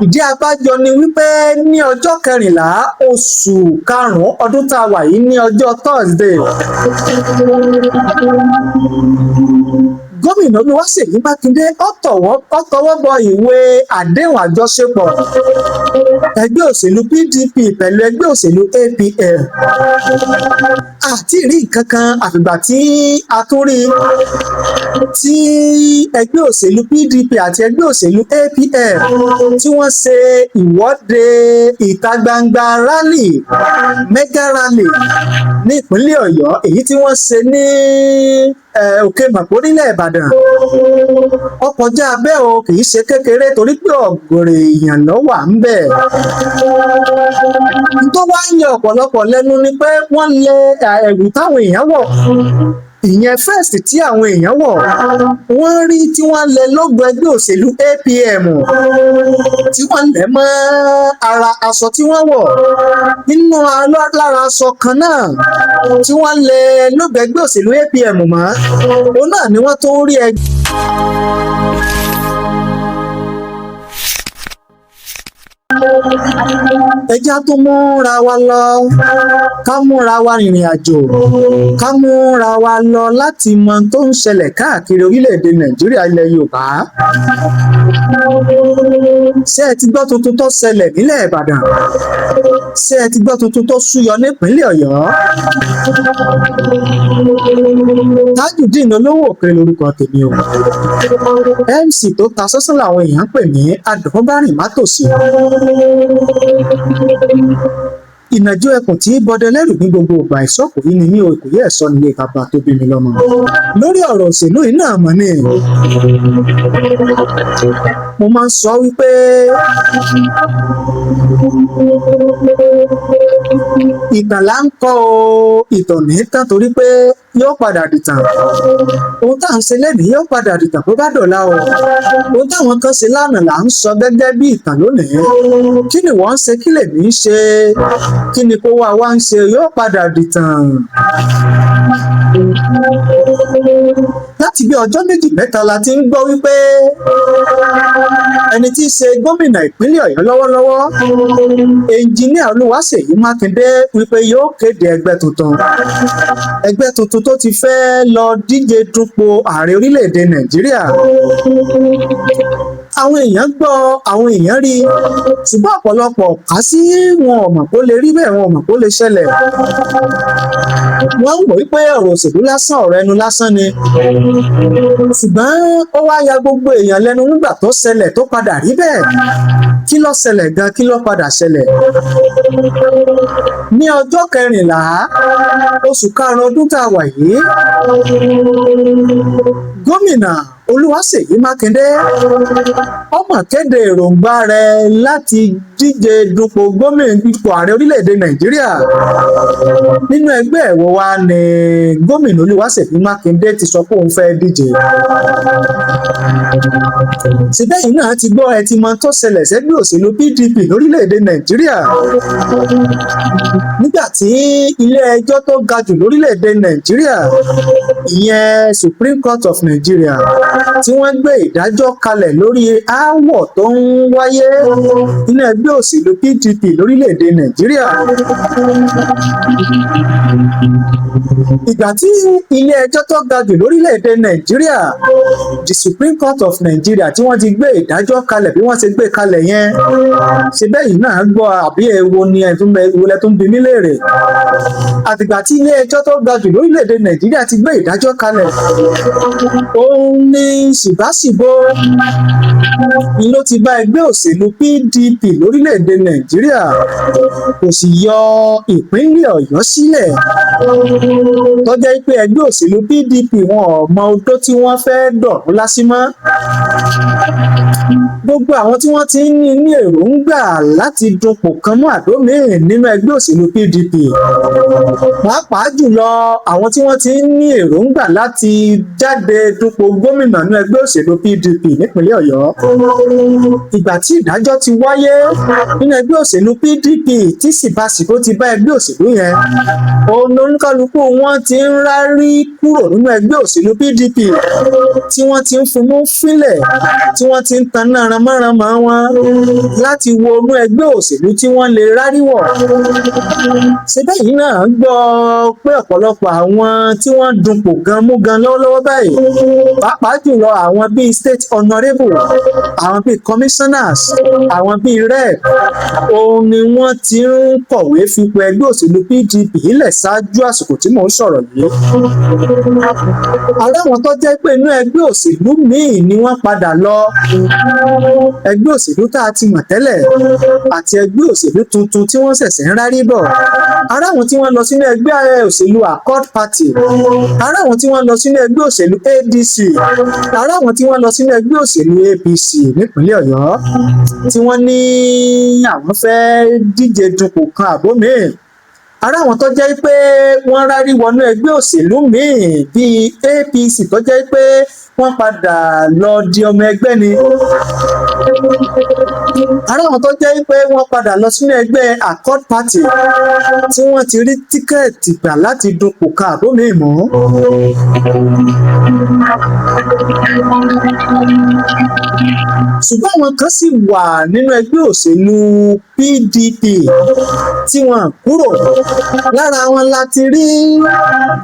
Ìdí abájọ ni wípé ní ọjọ́ 14 oṣù karùn-ún ọdún tá a wà yìí, ní ọjọ́ Thursday, gómìnà Olúwaṣèyí Mákindé ó tọwọ́ bọ ìwé àdéhùn àjọṣepọ̀ ẹgbẹ́ òṣèlú PDP pẹ̀lú ẹgbẹ́ òṣèlú APM. Àti rí nǹkan kan àfìgbà tí a tún rí tí ẹgbẹ́ òṣèlú PDP àti ẹgbẹ́ òṣèlú APM tí wọ́n ṣe ìwọ́de ìta gbangba rally, mega rally ní ìpínlẹ̀ Ọ̀yọ́, èyí tí wọ́n ṣe ní Òkè Màpó nílẹ̀ Ìbàdàn. Ó kọjá bẹ́ẹ̀ o, kì í ṣe kékeré, torí pé ọ̀gọ̀rọ̀ èèyàn ló wà ń bẹ̀. Tó wá ń yọ ọ̀pọ̀lọpọ̀ lẹ́nu ni pé wọ́n lé ẹ̀wù táwọn èèyàn wọ̀, ìyẹn vest tí àwọn èèyàn wọ̀, wọ́n rí tí wọ́n lẹ logo ẹgbẹ́ òṣèlú APM tí wọ́n lẹ̀ mọ́ ara aṣọ tí wọ́n wọ̀. Nínú lára aṣọ kan náà tí wọ́n lẹ logo ẹgbẹ́ òṣèlú APM mọ́, òun náà ni wọ́n tó ń rí ẹgbẹ́. Ẹjá tó múra wa lọ, ká múra wa rìnrìn àjò, ká múra wa lọ láti mọ tó ń ṣẹlẹ̀ káàkiri orílẹ̀-èdè Nàìjíríà, ilẹ̀ Yorùbá. Ṣé ẹ ti gbọ́ tuntun tó ṣẹlẹ̀ nílẹ̀ Ìbàdàn? Ṣé ẹ ti gbọ́ tuntun tó súyọ nípínlẹ̀ Ọ̀yọ́? Tajudeen Olówó Òkèrè lórúkọ tèmi o. MC tó ta sọ́sọ́ làwọn èèyàn ń pè ní Adùnbárìn Mátòsí. Ìnàjú ẹkùn tí bọdẹ lẹ́rù ní gbogbo ìgbà, ìsọ̀kò yìí ni ní òkú yẹ ẹ̀sọ́ nílé bàbá tó bí mi lọ́mọ. Lórí ọ̀rọ̀ òṣèlú yìí náà mọ̀ ni mo máa ń sọ wípé ìtàn là ń kọ́ o, ìtàn ní tán, torí pé yóò padà dìtàn. Ohun tá à ń ṣe lẹ́nìí yóò padà dìtàn bó bá dọ̀la o. Ohun táwọn kan ṣe lánàá là ń sọ gẹ́gẹ́ bí ìtàn lónìí. Kí ni wọ́n ń ṣe, kí lèmi ń ṣe, kí ni kó wá wá ń ṣe, yóò padà dìtàn. Láti bí ọjọ́ méjì mẹ́ta la ti ń gbọ́ wípé ẹni tí í ṣe gómìnà ìpínlẹ̀ Ọ̀yọ́ lọ́wọ́lọ́wọ́, ẹnjìníà Olúwaṣèyí Mákindé, wípé yóò kéde ẹgbẹ́ tuntun, ẹgbẹ́ tuntun tó ti fẹ́ lọ díje dupò ààrẹ orílẹ̀-èdè Nàìjíríà. Àwọn èèyàn gbọ́, àwọn èèyàn rí, ṣùgbọ́n ọ̀pọ̀lọpọ̀ kà sí wọn ò mọ̀ kó lè rí bẹ́ẹ̀, wọn ò mọ̀ kó lè ṣẹlẹ̀. Wọ́n ń wò wípé ọ̀rọ̀ òṣèlú lásán, ọ̀rọ̀ ẹnu lásán ni. Ṣùgbọ́n ó wá ya gbogbo èèyàn lẹ́nu nígbà tó ṣẹlẹ̀, tó padà rí bẹ́ẹ̀. Kí ló ṣẹlẹ̀ gan? Kí ló padà ṣẹlẹ̀? Ní ọjọ́ 14 oṣù karùn-ún ọdún tá a wà yìí, gómìnà Olúwaṣèyí Mákindé ó mà kéde èròǹgbà rẹ̀ láti díje dupò gómìnà, ipò ààrẹ orílẹ̀-èdè Nàìjíríà. Nínú ẹgbẹ́ ẹ̀wọ̀ wa ni gómìnà Olúwaṣèyí Mákindé ti sọ pé òun fẹ́ díje. Síbẹ̀ yìí náà ti gbọ́, ẹ ti mọ tó ṣẹlẹ̀ sẹ́gbẹ́ òṣèlú PDP lórílẹ̀-èdè Nàìjíríà nígbà tí ilé ẹjọ́ tó ga jù lórílẹ̀-èdè Nàìjíríà, ìyẹn Supreme Court of Nigeria, tí wọ́n gbé ìdájọ́ kalẹ̀ lórí aáwọ̀ tó ń wáyé nínú ẹgbẹ́ òṣèlú PDP lórílẹ̀-èdè Nàìjíríà. Ìgbà tí ilé ẹjọ́ tó ga jù lórílẹ̀-èdè Nàìjíríà, the Supreme Court of Nigeria, tí wọ́n ti gbé ìdájọ́ kalẹ̀ bí wọ́n ṣe gbé kalẹ̀ yẹn, ṣe bẹ́ẹ̀ yìí náà gbọ́ àbí èwo ni ẹ̀tún tó ń bi mí léèrè? Àtìgbà tí ilé ẹjọ́ tó ga jù lórílẹ̀-èdè Nàìjíríà ti gbé ìdájọ́ kalẹ̀, òun ní ṣìbáṣìbò ni ló ti bá ẹgbẹ́ òṣèlú PDP lórílẹ̀-èdè Nàìjíríà, kò sì yọ ìpínlẹ̀ Ọ̀yọ́ sílẹ̀, tó jẹ́ pé ẹgbẹ́ òṣèlú PDP wọn ò mọ odó tí wọ́n fẹ́ dọ̀rùn lásìmọ́. Gbogbo àwọn tí wọ́n ti ń ní èròǹgbà láti dupò kan mọ́ àdó míì nínú ẹgbẹ́ òṣèlú PDP, pàápàá jùlọ àwọn tí wọ́n ti ń ní èròǹgbà láti jáde dupò gómìnà gómìnà ní ẹgbẹ́ òṣèlú PDP nípínlẹ̀ Ọ̀yọ́. Ìgbà tí ìdájọ́ ti wáyé nínú ẹgbẹ́ òṣèlú PDP, tí síbáṣìbò ti bá ẹgbẹ́ òṣèlú yẹn, òun oníkálukú wọn ti ń rárí kúrò nínú ẹgbẹ́ òṣèlú PDP, tí wọ́n ti ń fimú fínlẹ̀, tí wọ́n ti ń taná ranmọ́ranmọ́ wọn láti wo inú ẹgbẹ́ òṣèlú tí wọ́n lè rárí wọ̀. Síbẹ̀ yìí náà gbọ́ pé ọ̀pọ̀lọpọ̀ àwọn tí wọ́n dunpò gan mú gan lọ́wọ́lọ́wọ́ báyìí, pàápàá jùlọ àwọn bíi state honourable, àwọn bíi commissioners, àwọn bíi rep, òun ni wọ́n ti ń kọ̀wé fipò ẹgbẹ́ òṣèlú PDP lẹ̀ ṣáájú àsìkò tí mò ń sọ̀rọ̀ yìí. Aláwọn tó jẹ́ pé inú ẹgbẹ́ òṣèlú míì ni wọ́n padà lọ, ẹgbẹ́ òṣèlú tá a ti mọ̀ tẹ́lẹ̀ àti ẹgbẹ́ òṣèlú tuntun tí wọ́n ṣẹ̀ṣẹ̀ ń rárí bọ̀. Aráwọn tí wọ́n lọ sínú ẹgbẹ́ òṣèlú Accord Party, aráwọn tí wọ́n lọ sínú ẹgbẹ́ òṣèlú ADC, aráwọn tí wọ́n lọ sínú ẹgbẹ́ òṣèlú APC nípínlẹ̀ Ọ̀yọ́, tí wọ́n ní àwọn fẹ́ díje dupò kan àbó míì. Ará àwọn tó jẹ́ pé wọ́n rárí wọnú ẹgbẹ́ òṣèlú míì bíi APC, tó jẹ́ pé wọ́n padà lọ di ọmọ ẹgbẹ́ ni. Ará àwọn tó jẹ́ pé wọ́n padà lọ sínú ẹgbẹ́ Accord Party, tí wọ́n ti rí ticket gbà láti dupò kan àbó míì mọ́. Ṣùgbọ́n àwọn kan sì wà nínú ẹgbẹ́ òṣèlú PDP tí wọ́n kúrò. Lára wọn la ti rí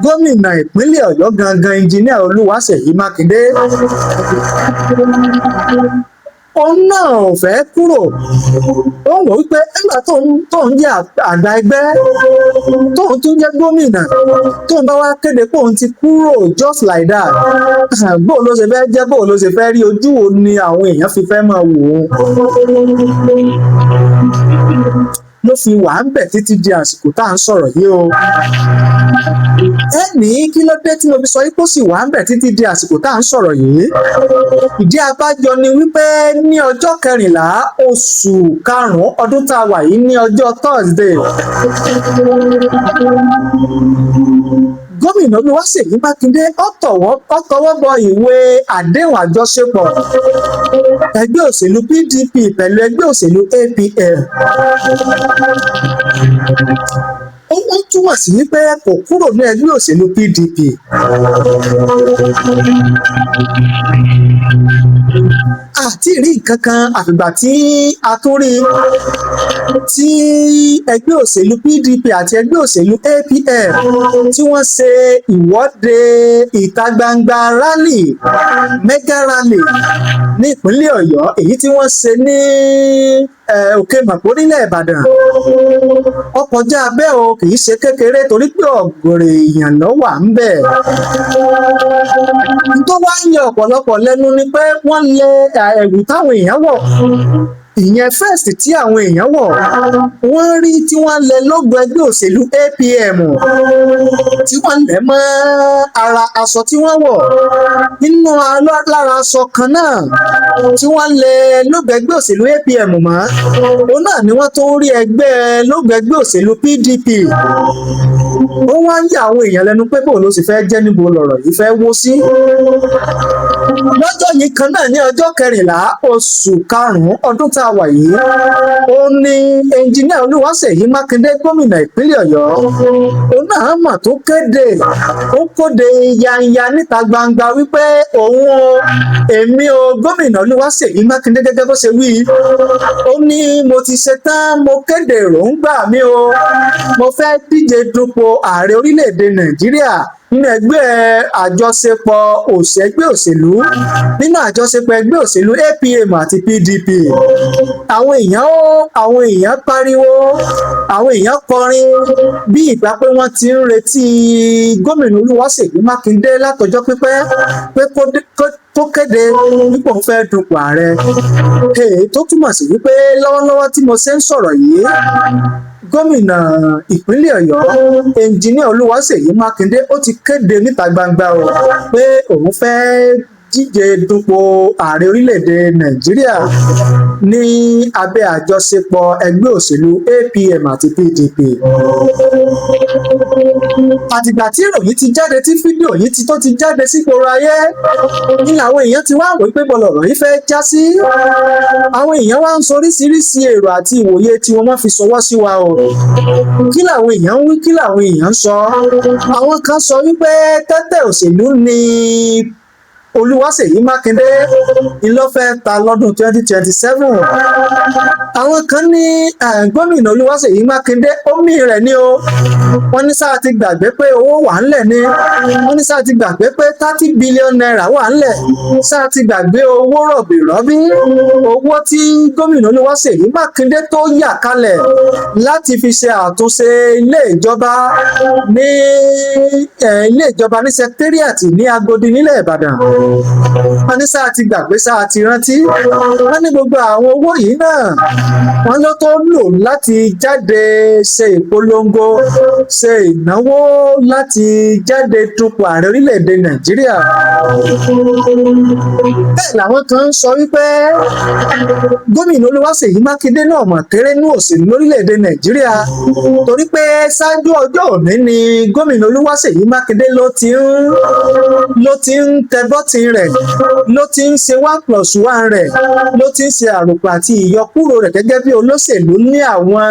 gómìnà ìpínlẹ̀ Ọ̀yọ́ gangan, Ẹnjìníà Olúwaṣèyí Mákindé. Òun náà ò fẹ́ kúrò. Ó ń wò wípé nígbà tóun jẹ́ àgbà ẹgbẹ́, tóun tún jẹ́ gómìnà, tóun bá wá kéde pé òun ti kúrò just like that, bóun ló ṣe fẹ́ jẹ́? Bóun ló ṣe fẹ́ rí? Ojú wo ni àwọn èèyàn fi fẹ́ máa wò ó? Ló fi wà ń bẹ̀ títí di àsìkò tá à ń sọ̀rọ̀ yìí o. Ẹ ní kí ló dé tí mo fi sọ yìí kó sì wà ń bẹ̀ títí di àsìkò tá à ń sọ̀rọ̀ yìí? Ìdí abájọ ni wípé ní ọjọ́ 14 oṣù karùn-ún ọdún tá a wà yìí, ní ọjọ́ Thursday, gómìnà Olúwaṣèyí Mákindé ó tọwọ́ bọ ìwé àdéhùn àjọṣepọ̀ ẹgbẹ́ òṣèlú PDP pẹ̀lú ẹgbẹ́ òṣèlú APM. Ó ń túmọ̀ sí wípé kò kúrò ní ẹgbẹ́ òṣèlú PDP. Àti rí nǹkan kan àfìgbà tí a tún rí tí ẹgbẹ́ òṣèlú PDP àti ẹgbẹ́ òṣèlú APM tí wọ́n ṣe ìwọ́de ìta gbangba rally, mega rally ní ìpínlẹ̀ Ọ̀yọ́, èyí tí wọ́n ṣe ní Òkè Màpó nílẹ̀ Ìbàdàn. Ó kọjá bẹ́ẹ̀ o, kì í ṣe kékeré, torí pé ọ̀gọ̀rọ̀ èèyàn ló wà ń bẹ̀. Tó wá ń yọ ọ̀pọ̀lọpọ̀ lẹ́nu ni pé wọ́n lẹ ẹ̀wù táwọn èèyàn wọ̀, ìyẹn first tí àwọn èèyàn wọ̀, wọ́n rí tí wọ́n lẹ lógo ẹgbẹ́ òṣèlú APM tí wọ́n lẹ̀ mọ́ ara aṣọ tí wọ́n wọ̀. Nínú lára aṣọ kan náà tí wọ́n lẹ lógo ẹgbẹ́ òṣèlú APM mọ́, òun náà ni wọ́n tó ń rí ẹgbẹ́ lógo ẹgbẹ́ òṣèlú PDP. Ó wá ń yà àwọn èèyàn lẹ́nu pé bóun ló sì fẹ́ jẹ́, níbo lọ̀rọ̀ yìí fẹ́ wó sí. Lọ́jọ́ yìí kan náà, ní ọjọ́ 14 oṣù karùn-ún ọdún tá a wà yìí, ó ní ẹnjìníà Olúwaṣèyí Mákindé, gómìnà ìpínlẹ̀ Ọ̀yọ́, òun náà mà tó kéde, ó kóde yanya níta gbangba wípé òun o, èmi o, gómìnà Olúwaṣèyí Mákindé, gẹ́gẹ́ bó ṣe wí, ó ní mo ti ṣetán, mo kéde èròǹgbà mi o, mo fẹ́ díje dupò ààrẹ orílẹ̀-èdè Nàìjíríà nínú ẹgbẹ́ àjọṣepọ̀ òṣègbè òṣèlú, nínú àjọṣepọ̀ ẹgbẹ́ òṣèlú APM àti PDP. Àwọn èèyàn pariwo, àwọn èèyàn kọrin bí ìgbà pé wọ́n ti ń retí gómìnà Olúwaṣèyí Mákindé látọjọ́ pípẹ́ pé kó kéde wípé òun fẹ́ dupò ààrẹ. Tó túmọ̀ sí wípé lọ́wọ́lọ́wọ́ tí mo ṣe ń sọ̀rọ̀ yìí, gómìnà ìpínlẹ̀ Ọ̀yọ́, ẹnjìníà Olúwaṣèyí Mákindé, ó ti kéde níta gbangba o pé òun fẹ́ Díje dupò ààrẹ orílẹ̀-èdè Nàìjíríà ní abẹ́ àjọṣepọ̀ ẹgbẹ́ òṣèlú APM àti PDP. Àtìgbà tí ìròyìn ti jáde, tí fídíò yìí ti tó ti jáde sígboro ayé, ní làwọn èèyàn ti wá wò pé bọ́lọ̀ ọ̀rọ̀ yìí fẹ́ já sí. Àwọn èèyàn wá ń sọ oríṣiríṣi èrò àti ìwòye tí wọ́n fi ṣọwọ́ sí wa o. Kí làwọn èèyàn ń wí? Kí làwọn èèyàn ń sọ? Àwọn kan sọ wípé tẹ́tẹ́ òṣèlú ni Olúwaṣèyí Mákindé ni ló fẹ́ ta lọ́dún 2027. Àwọn kan ní gómìnà Olúwaṣèyí Mákindé, omi rẹ̀ ní o. Wọ́n ní sáà ti gbàgbé pé owó wà ńlẹ̀ ni. Wọ́n ní sáà ti gbàgbé pé ₦30 billion wà ńlẹ̀. Sáà ti gbàgbé owó rọ̀bìrọ̀bì, owó tí gómìnà Olúwaṣèyí Mákindé tó yà kalẹ̀ láti fi ṣe àtúnṣe ilé ìjọba ní ilé ìjọba ní secretariat ní Agodi nílẹ̀ Ìbàdàn. Wọ́n ní sáà ti gbàgbé, sáà ti rántí. Wọ́n ní gbogbo àwọn owó yìí náà, wọ́n ló tó lò láti jáde ṣe ìpolongo, ṣe ìnáwó láti jáde dupò ààrẹ orílẹ̀-èdè Nàìjíríà. Bẹ́ẹ̀ làwọn kan ń sọ wípé gómìnà Olúwaṣèyí Mákindé náà mọ̀ kéré ní òṣèlú lórílẹ̀-èdè Nàìjíríà, torí pé ṣáájú ọjọ́ òní ni gómìnà Olúwaṣèyí Mákindé ló ti ń tẹ button rẹ̀, ló ti ń ṣe one plus one rẹ̀, ló ti ń ṣe àròpọ̀ àti ìyọkúrò rẹ̀ gẹ́gẹ́ bí olóṣèlú ní àwọn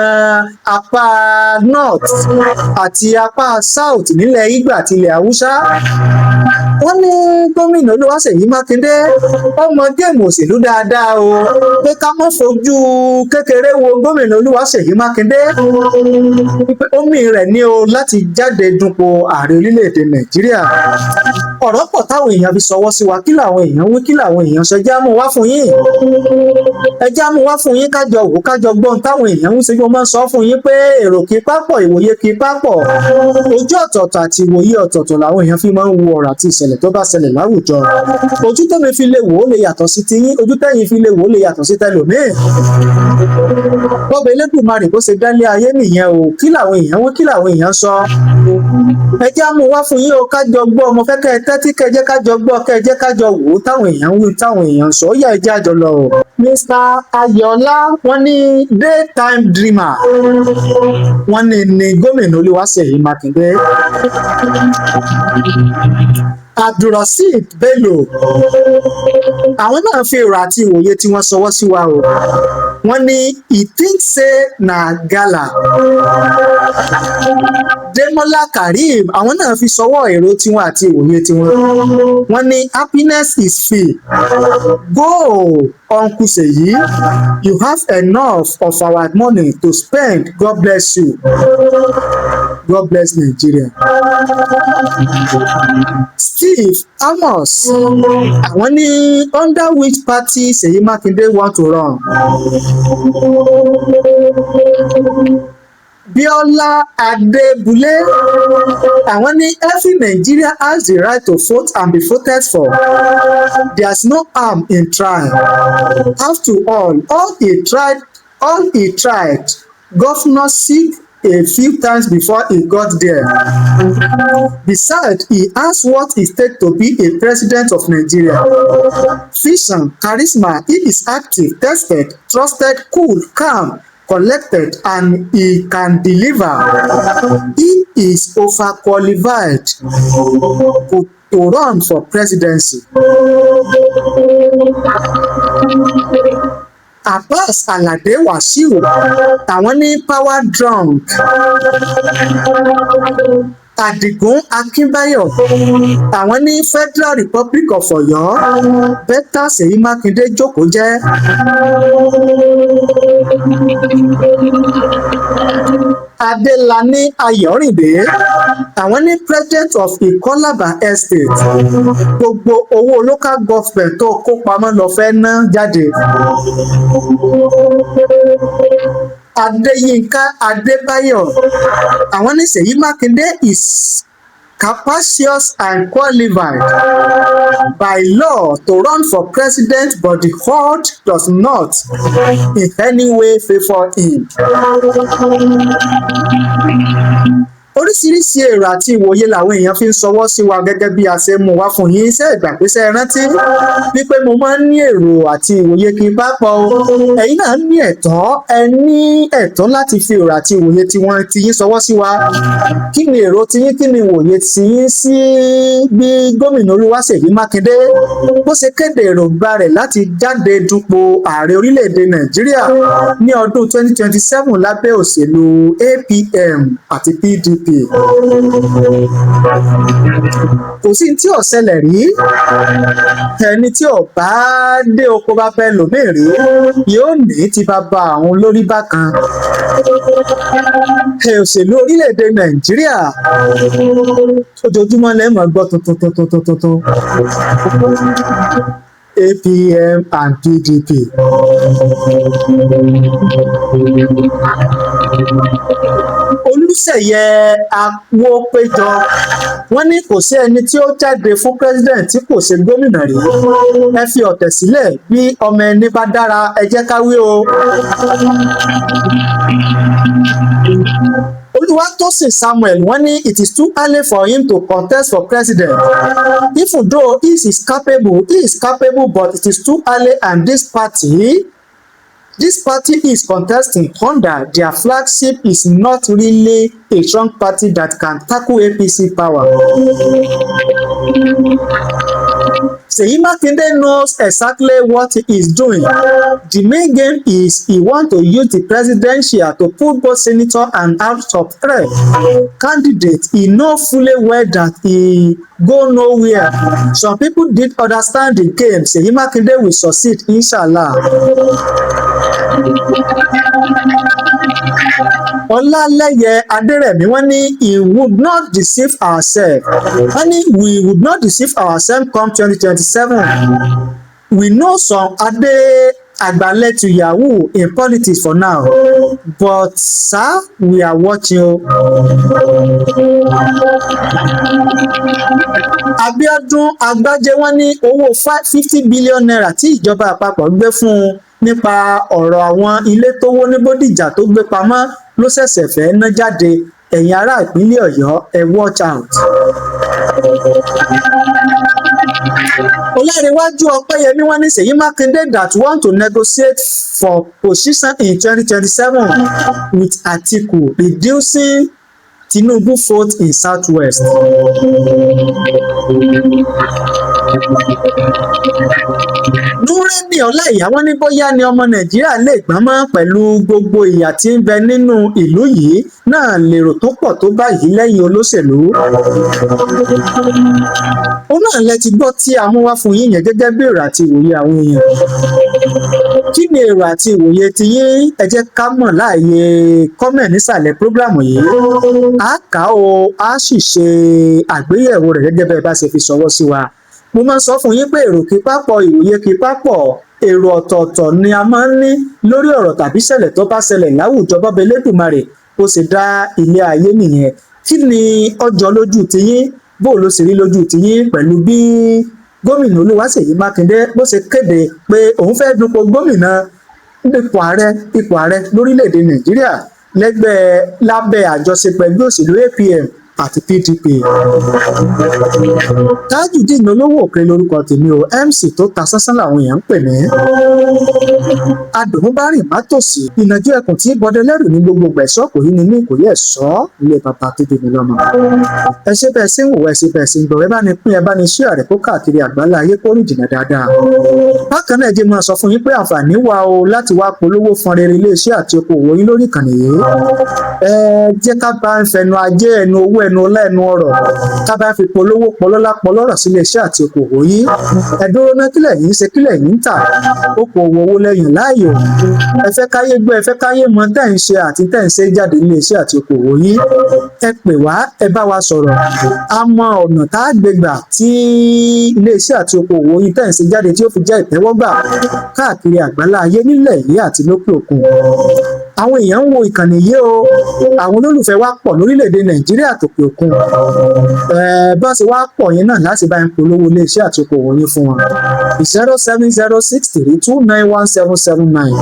apá north àti apá south nílẹ̀ Ìgbò àti ilẹ̀ Haúsá. Wọ́n ní gómìnà Olúwaṣèyí Mákindé, ó mọ game òṣèlú dáadáa o, pé ká má fojú kékeré wo gómìnà Olúwaṣèyí Mákindé, pé omi rẹ̀ ní o láti jáde dupò ààrẹ orílẹ̀-èdè Nàìjíríà. Ọ̀rọ̀ pọ̀ táwọn èèyàn fi ṣọwọ́ sí wa. Kí làwọn èèyàn wí? Kí làwọn èèyàn sọ? Ẹjẹ́ á mú wá fún yín, ẹjẹ́ á mú wá fún yín, kájọ wò, kájọ gbọ́n táwọn èèyàn ń ṣe. Bí wọ́n máa ń sọ fún yín pé èrò kì í pápọ̀, ìwòye kì í pápọ̀, ojú ọ̀tọ̀ọ̀tọ̀ àti ìwòye ọ̀tọ̀ọ̀tọ̀ làwọn èèyàn fi máa ń wo ọ̀rọ̀ àti ìṣẹ̀lẹ̀ tó bá ṣẹlẹ̀ láwùjọ. Ojú tẹ́mi fi lè wò ó lè yàtọ̀ sí tiyín, ojú tẹ́yin fi lè wò ó lè yàtọ̀ sí tẹlòmíì. Bọ́bẹ̀ Elédùmarè bó ṣe dálé ayé nìyẹn o. Kí làwọn èèyàn wí? Kí làwọn èèyàn sọ? Ẹ jẹ́ á mú wá fún yín o, kájọ gbọ́. Mo fẹ́ kẹ́ ẹ tẹ́tí, kẹ́ ẹ jẹ́ kájọ gbọ́, kẹ́ ẹ jẹ́ kájọ wò ó táwọn èèyàn wí, táwọn èèyàn sọ. Ó yá, ẹ jẹ́ àjọ lọ o. Mr. Ayọ̀ọ́lá, wọ́n ní daytime dreamer, wọ́n ní gómìnà Olúwaṣèyí Mákindé. Abdulrasheed Bello, àwọn náà fi èrò àti ìwòye tí wọ́n sọwọ́ sí wa o. Wọ́n ní he think say na gala. Demola Karim, àwọn náà fi sọwọ́ èrò tiwọn àti ìwòye tiwọn. Wọ́n ní happiness is free. Go, Uncle Seyi, you have enough of our money to spend. God bless you, God bless Nigeria. Steve Amos, àwọn ní under which party Seyi Makinde want to run? Bíọ́lá Adébúlé, àwọn ní every Nigerian has the right to vote and be voted for. There's no harm in trying. After all, he tried governorship a few times before he got there. Besides, he has what it takes to be a president of Nigeria: vision, charisma. He is active, tested, trusted, cool, calm, collected, and he can deliver. He is overqualified to run for presidency. Abbas Alade Wasiu, àwọn ní power drunk. Adigun Akínbáyọ̀, àwọn ní Federal Republic of Ọ̀yọ́, better Ṣèyí Mákindé jókòó jẹ́. Adélàní Ayọ̀rìndé, àwọn ní president of Ìkọ́làbà Estate, gbogbo owó local government tó kó pamọ́ ló fẹ́ ná jáde. Adéyínká Adébáyọ̀, àwọn ní Ṣèyí Mákindé is capacious and qualified by law to run for president, but the court does not in any way favour him. Oríṣiríṣi èrò àti ìwòye làwọn èèyàn fi ń ṣọwọ́ sí wa gẹ́gẹ́ bí a ṣe mú wá fún yín. Iṣẹ́ ìgbàgbésẹ̀ rántí wípé mo máa ń ní èrò àti ìwòye kí n bá pọ̀ o. Ẹ̀yin náà ní ẹ̀tọ́, ẹ ní ẹ̀tọ́ láti fi èrò àti ìwòye tiwọn ti yín ṣọwọ́ sí wa. Kí ni èrò tiyín? Kí ni ìwòye tiyín sí bí gómìnà Olúwaṣèyí Mákindé bó ṣe kéde èròǹgbà rẹ̀ láti jáde dupò ààrẹ orílẹ̀-èdè Nàìjíríà ní ọdún 2027 lábẹ́ òṣèlú APM àti PDP? Kò sí tí ò ṣẹlẹ̀ rí. Ẹni tí ò bá dé oko bá fẹ́ lòmíì rí yóò ní ti bàbá àwọn lórí bákan. Òṣèlú orílẹ̀-èdè Nàìjíríà, ojoojúmọ́ lẹ máa gbọ́ tuntun tuntun tuntun tuntun. APM and PDP. Olùṣeyẹ Awópéjọ, wọ́n ní kò sí ẹni tí ó jáde fún president tí kò ṣe gómìnà rí. Ẹ fi ọ̀tẹ̀ sílẹ̀. Bí ọmọ ẹni bá dára, ẹ jẹ́ ká wí o. Olúwatósìn Samuel, wọ́n ní it is too early for him to contest for president. Even though he is capable, but it is too early, and this party is contesting under their flagship is not really a strong party that can tackle APC power. Seyi Makinde knows exactly what he is doing. The main game is he want to use the presidential to put both senator and House of Rep candidate. He know fully well that he go nowhere. Some people did understand the game. Seyi Makinde will succeed, inshallah. Ọlálẹ́yẹ Adérẹ̀mí, wọ́n ní he would not deceive ourselves. Wọ́n ní we would not deceive ourselves come 2027. We know some Ade Agbaletu Yahoo in politics for now, but sir, we are watching o. Abíọ́dún Agbájé, wọ́n ní owó ₦50 billion tí ìjọba àpapọ̀ gbé fún un nípa ọ̀rọ̀ àwọn ilé tó wó ní Bódìjà tó gbé pamọ́ ló ṣẹ̀ṣẹ̀ fẹ́ẹ́ ná jáde. Ẹ̀yin ará ìpínlẹ̀ Ọ̀yọ́, ẹ watch out. Ọlárẹ̀wájú Ọpẹ́yẹmí, wọ́n ní Ṣèyí Mákindé that want to negotiate for position in 2027 with Atiku, reducing Tinubu vote in Southwest. Núrẹ́nì Ọláìyá, wọ́n ní bóyá ni ọmọ Nàìjíríà lè gbọ́n mọ́ pẹ̀lú gbogbo ìyà tí ń bẹ nínú ìlú yìí náà lèrò tó pọ̀ tó báyìí lẹ́yìn olóṣèlú. Òun náà lẹ ti gbọ́ tí a mú wá fún yín yẹn gẹ́gẹ́ bí èrò àti ìwòye àwọn èèyàn. Kí ni èrò àti ìwòye ti yín? Ẹ jẹ́ ká mọ̀ láàyè comment nísàlẹ̀ prógrámù yìí. A kà ó, a sì ṣe àgbéyẹ̀wò rẹ̀ gẹ́gẹ́ bẹ́ẹ̀ bá ṣe fi ṣọwọ́ sí wa. Mo máa ń sọ fún yín pé èrò kì í papọ̀, ìwòye kì í papọ̀. Èrò ọ̀tọ̀ọ̀tọ̀ ni a máa ń ní lórí ọ̀rọ̀ tàbí ṣẹlẹ̀ tó bá ṣẹlẹ̀ láwùjọ. Bọ́bẹ̀ Elédùmarè ó sì dá ilé ayé nìyẹn. Kí ni ọjọ́ lójú tiyín? Bó ló ṣe rí lójú tiyín pẹ̀lú bí gómìnà Olúwaṣèyí Mákindé bó ṣe kéde pé òun fẹ́ dupò gómìnà, ipò ààrẹ lórílẹ̀‐èdè Nàìjíríà lẹ́gbẹ́ lábẹ́ àjọṣepọ̀ ẹgbẹ́ òṣèlú APM àti PDP? Tajudeen Olówó Òkè lórúkọ tèmi o. MC tó ta sánsán làwọn èèyàn ń pè mí. Adùnúbárìn mátòsí ìnàjú ẹkùn tí bọdẹ lẹ́rù ní gbogbo ẹ̀ṣọ́ kò yí ni ní ìkòyí ẹ̀ṣọ́ ilé bàbá tó bí mi lọ́mọ. Ẹ ṣe bẹ́ẹ̀ sí ń wò, ẹ ṣe bẹ́ẹ̀ sí ń gbọ́. Ẹ bá ní pín, ẹ bá ní share rẹ̀ kó káàkiri àgbáńlá ayé, kó rìn jìnnà dáadáa. Bákan náà, ẹ jẹ́ máa sọ fún yín pé àǹfààní wà o láti wá polówó fọn rere iléeṣẹ́ àti okòwò yín lórí ìkànnì yìí. Ẹ jẹ́ ká bá ń fẹnu ajé, ẹnu owó, ẹnu ọlá, ẹnu ọrọ̀, ká bá fi polówó pọlọ́lá pọlọ́rọ̀ sí iléeṣẹ́ àti okòwò yín. Ẹ dúró ná, kílẹ̀ yín ṣe? Kílẹ̀ yín ń tà? Okòwò owó lẹ́yìn láàyò? Ẹ fẹ́ káyé gbọ́, ẹ fẹ́ káyé mọ̀ tẹ́ ń ṣe àti tẹ́ ń ṣe jáde iléeṣẹ́ àti okòwò yín. Ẹ pè wá, ẹ bá wa sọ̀rọ̀. A mọ ọ̀nà tá a gbé gbà tí iléeṣẹ́ àti okòwò yín tẹ́ ń ṣe jáde tí ó fi jẹ́ ìtẹ́wọ́gbà káàkiri àgbáńlá ayé, nílẹ̀ yìí àti lókè òkun. Àwọn èèyàn ń wo ìkànnì yìí o. Àwọn olólùfẹ́ wa pọ̀ lórílẹ̀‐èdè Nàìjíríà tòkè òkun. Bá ṣe wá pọ̀ yẹn náà láti bá ń polówó iléeṣẹ́ àti okòwò yín fún wọn. 07063291779.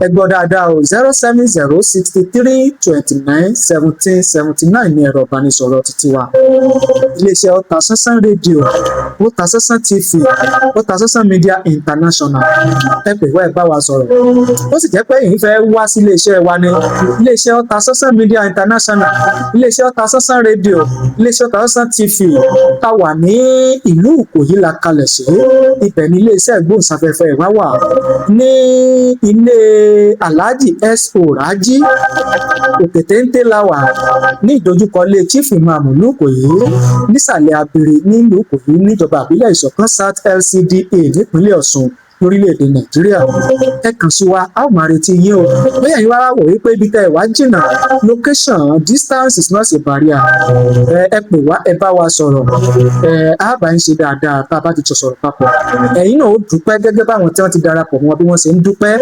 Ẹ gbọ́ dáadáa o, 07063291779 ní ẹ̀rọ ìbánisọ̀rọ̀ títí wa. Iléeṣẹ́ Ọ̀tàsánsán Rédíò, Ọ̀tàsánsán TV, Ọ̀tàsánsán Media International, ẹ pè wá, ẹ bá wa sọ̀rọ̀. Ó sì jẹ́ pé èyí fẹ́ wá sí iléeṣẹ́ wa ní iléeṣẹ́ Ọ̀tàsánsán Media International, iléeṣẹ́ Ọ̀tàsánsán Rédíò, iléeṣẹ́ Ọ̀tàsánsán TV, tá wà ní ìlú Ìkòyí la kalẹ̀ sí. Ibẹ̀ ní iléeṣẹ́ ìgbóhùnsáfẹ́fẹ́ wa wà, ní ilé Alhaji S.O. Raji, Òkè Téńté la wà, ní ìdojúkọ ilé Chief Imam ìlú Ìkòyí, nísàlẹ̀ Abiri nílùú Ìkòyí, níjọba àbílẹ̀ Ìṣọ̀kan South LCDA, nípínlẹ̀ Ọ̀ṣun, lórílẹ̀‐èdè Nàìjíríà. Ẹ kàn sí wa, a ó máa retí yín o. Bóyá yín wá wò wípé ibi tẹ́ ẹ wá jìnnà, location, distance is not a barrier. Ẹ pè wá, ẹ bá wa sọ̀rọ̀. Ẹ á bá ń ṣe dáadáa. Tá a bá ti jọ sọ̀rọ̀ papọ̀, ẹ̀yin náà ó dúpẹ́ gẹ́gẹ́ báwọn tí wọ́n ti darapọ̀ mọ́ bí wọ́n ṣe ń dúpẹ́.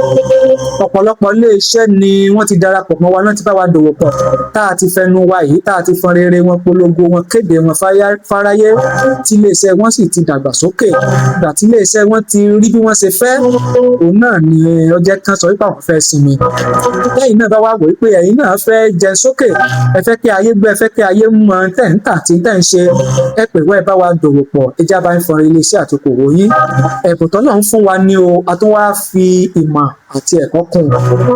Ọ̀pọ̀lọpọ̀ iléeṣẹ́ ni wọ́n ti darapọ̀ mọ́ wa náà, ti bá wa dòwò pọ̀, tá a ti fẹnu wa yìí, tá a ti fọn rere wọn, polongo wọn, kéde wọn fáráyé, tí iléeṣẹ́ wọn sì ti dàgbà sókè. Ìgbà tí iléeṣẹ́ wọn ti rí bí wọ́n ṣe fẹ́, òun náà ni ó jẹ́ kán sọ wípé àwọn fẹ́ sinmi. Lẹ́yìn náà, bá wá wò wípé ẹ̀yin náà fẹ́ jẹ sókè, ẹ fẹ́ kí ayé gbọ́, ẹ fẹ́ kí ayé mọ tẹ̀ ń tà tí tẹ̀ ń ṣe, ẹ pè wá, ẹ bá wa dòwò pọ̀. Ẹ já bá ń fọn iléeṣẹ́ àtòkòwò yín. Ẹ̀bùn tọ́lọ́ ń fún wa ní o, a tún wá fi ìmọ̀ àti ẹ̀kọ́ kún un,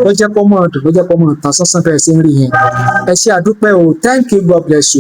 ló jẹ́ kó mọ̀ dùn, ló jẹ́ kó mọ̀ ta sánsán bẹ́ẹ̀ sí ń rí yẹn. Ẹ ṣé, àdúpẹ́ o. Thank you, God bless you.